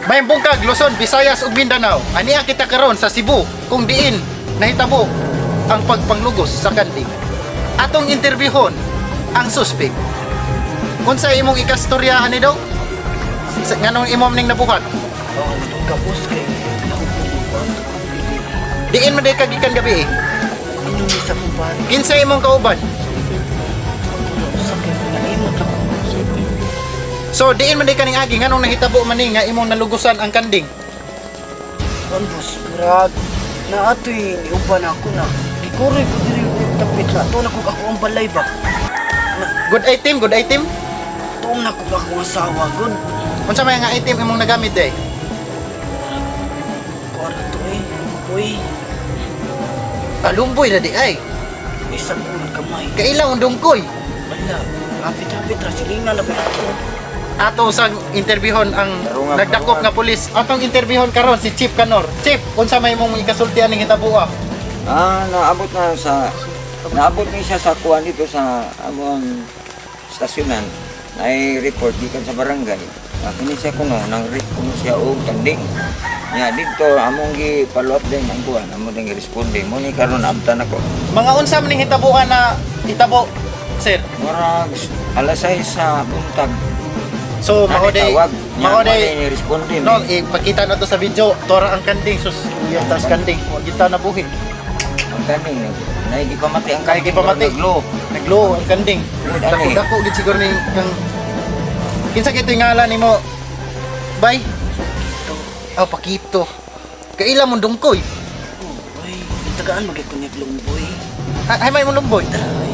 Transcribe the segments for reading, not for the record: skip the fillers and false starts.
Maayong buntag, Luzon, Visayas ug Mindanao. Ania kita karon sa Cebu kung diin nahitabo ang pagpanglugos sa kanding. Atong interviewon ang suspect. Unsa imong ikastorya ani daw? Nganong imo ning nabuhat? Oh, kapos kay ako. Diin man day ka gikan gabi eh. Inumi sa kumpare. Kinsa imong kauban? Sa kay nalimot ako. So diin man day ka ning agi, nganong nahitabo man ni nga imong nalugusan ang kanding? Kan boss, murag na atoy niuban ako na. Gikuroy ko diri og tapit na to na kog ako ang balay ba. Good item, good item. Tuong na kog akong asawa gud. Unsa may nga item imong nagamit day? Kuan to eh. Uy, Alumboy na di ay. isang ulo kamay. Kailang undong koy. Wala. Hapit-hapit ra silingan na ba ato. Ato sang interviewon ang Tarungan, nagdakop tarungan. nga pulis. Atong interviewon karon si Chief Kanor. Chief, unsa may imong ikasulti aning hitaboa? Ah, naabot ni siya sa kuan dito sa among stasyonan. Nay report gikan sa barangay. Ah, kini siya kuno nang rape kuno siya og kanding. Nya didto among gi follow up din ang kuan, among ding responde. Mo ni karon naabtan ako. Mga unsa man ning hitaboa na hitabo, sir? Murag alas 6 sa buntag. So mao day Tawag. Nya mao mo day ni responde. No, ipakita na to sa video. Tora ang kanding, sus uyang tas kanding. Wa kita na buhi. Ang kanding nay gipamati ang Nay kanding. gipamati. Naglo. Naglo ang kanding. Good, Dako ani. dako gid siguro ni kang. Kinsa kay ngalan nimo? Bay. Oh, Pakito. Kaila mong dungkoy. Oh, uy, tagaan magay ko niya lumboy. Ay, may mong lumboy. Ay.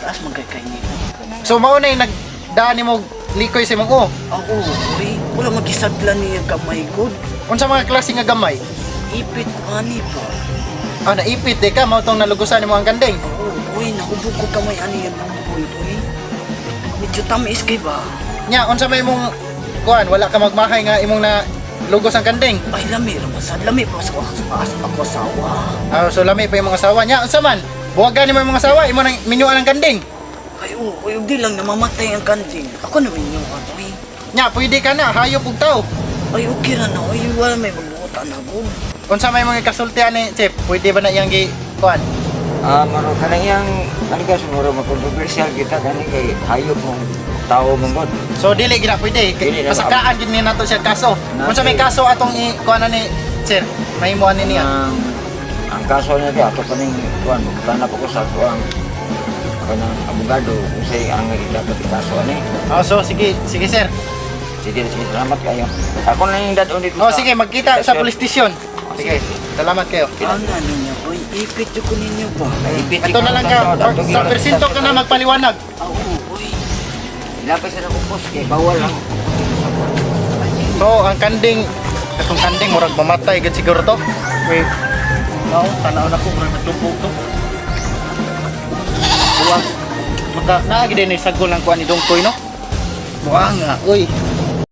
Taas magay kay niya. So mao na yung nagdaan nimo likoy sa imong oh. Ako, uy, wala magisagla niya kamay gud. Unsa mga klase nga gamay? Ipit ko ani pa. Ah, naipit di ka mao tong nalugusan nimo ang kanding. Oo, uy, nahubog ko kamay ani yan lumboy, uy. Medyo tamis kay ba? Nya, unsa may imong kuan, wala ka magmahay nga imong na lugos ang kanding. Ay, lami raman sad. Lami pa sa ako asawa. Ah, so lami pa imong asawa nya, unsa man? Buwagan nimo imong asawa, imo nang minyuan ang kanding. Ay, oo, uy, di lang namamatay ang kanding. Ako na minyo uy. Nya, pwede ka na, hayop og tao. Ay, okay ra na, uy, wala may magbuotan na gud. Unsa may mga kasultian ni Chip? Pwede ba na iyang gi kuan? Ah, maro kanang iyang ano ka sumuro kontrobersyal kita kani kay hayop mong tao mong god. So dili gid na pwede. Dili na. Pasakaan gid ni nato siya kaso. Unsa may kaso atong i kuan na ni sir? Mahimo ani niya. Ang kaso niya di ato kaning kuan butan na po ko sa kuan kanang abogado kung say ang dapat ikaso ani. Oh, so sige, sige sir. Sige, sige, salamat kayo. Ako na yung dadon dito Oh, sige, magkita sa police station. Sige, salamat kayo. Ano ninyo, uy, ipit ko ninyo ba? Ito na lang ka, sa presinto ka na magpaliwanag. Ah, oo, uy. Ilapit sa akong post kay bawal lang. So, ang kanding, itong kanding, murag mamatay gid siguro to. Wait. No, tanaw na ko, murag naglumpog to. Buwag. Maka, naagi din ni sagol ang kuan ni Dongkoy, no? Buwa nga, uy.